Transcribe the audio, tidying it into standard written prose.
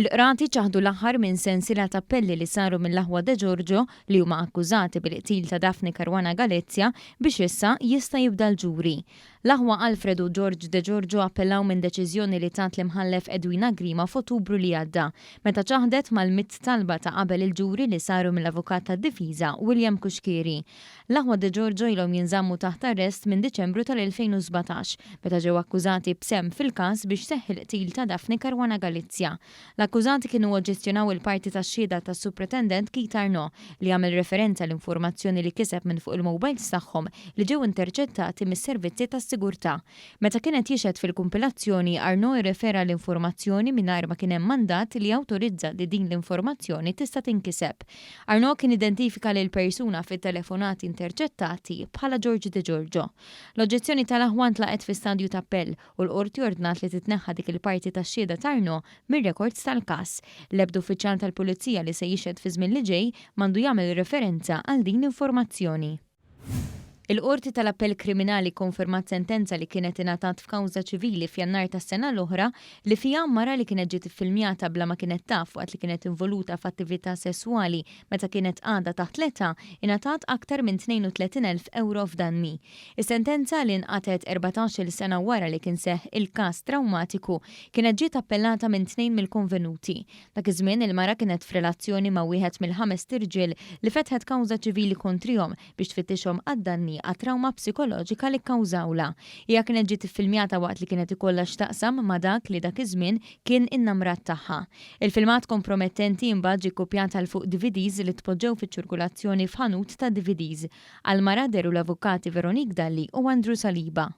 Il-Qrati ċaħdu l-aħħar minn sensiela ta' appelli li saru mill-aħwa De Giorgio li huma akkużati bil-qtil ta' Daphne Caruana Galizia biex issa jista' jibda l-ġuri. L-aħwa Alfred u George De Giorgio appellaw minn deċiżjoni li tat l-Imħallef Edwina Grima f'Ottubru li għadda, meta ċaħdet mal-mitt talba ta' qabel il-ġuri li saru mill-avukat tad-difiża William Cuschieri. L-aħwa De Giorgio ilhom jinżammu taħt arrest minn Diċembru tal-2017, meta ġew akkużati b'sehem fil-każ biex seħħ il-qtil ta' Daphne Caruana Galizia. L-akkużati kienu oġġezzjonaw il-parti tax-xhieda tas-Supretendent Keith Arnaud, li għamel referenza għal informazzjoni li kiseb minn fuq il-mobiles tagħhom li ġew interċettati mis-servizzi tas-sigurtà. Meta kien qed jixhed fil-kumpilazzjoni, Arnaud irrefera għal informazzjoni mingħajr ma kien hemm mandat li jawtorizza li din l-informazzjoni tista' tinkiseb. Arnaud kien identifika lill-persuna fit-telefonati interċettati bħala George De Giorgio. L-oġġezzjoni tal-aħwa ntlaqgħet fi stadju ta' appell u l-Qorti ordnat li titneħħa dik il-parti tax-xhieda ta' Arnaud mir-rekords tal-każ. L-ebda uffiċjal tal-Pulizija li se jixhed fiż-żmien li ġej m'għandu jagħmel referenza għal din l-informazzjoni. Il-Qorti tal-Appell Kriminali kkonfermat sentenza li kienet ingħatat f'kawża ċivili f'Jannar tas-sena l-oħra li fiha mara li kienet ġiet iffilmjata bla ma kienet taf waqt li kienet involuta f'attività sesswali meta kienet għadha taħt l-età ingħatat aktar minn 32,000 ewro f'danni. Is-sentenza, li nqatgħet 14-il sena wara li kien seħħ il-każ trawmatiku, kienet ġiet appellata minn tnejn mill-konvenuti. Dak iż-żmien il-mara kienet f'relazzjoni ma' wieħed mill-ħamest irġiel li fetħet kawża ċivili kontrihom biex tfittixhom għad-danni għat-trawma psikoloġika li kkawżawlha. Hija kienet ġiet iffilmjata waqt li kienet ikollha x'taqsam ma' dak li dak iż-żmien kien innamrat tagħha. Il-filmat kompromettenti imbagħad ġie kkupjat għal fuq DVDs li tpoġġew fiċ-ċirkulazzjoni f'ħanut tad-DVDs. Għall-mara dehru l-avukati Veronique Dalli u Andrew Saliba.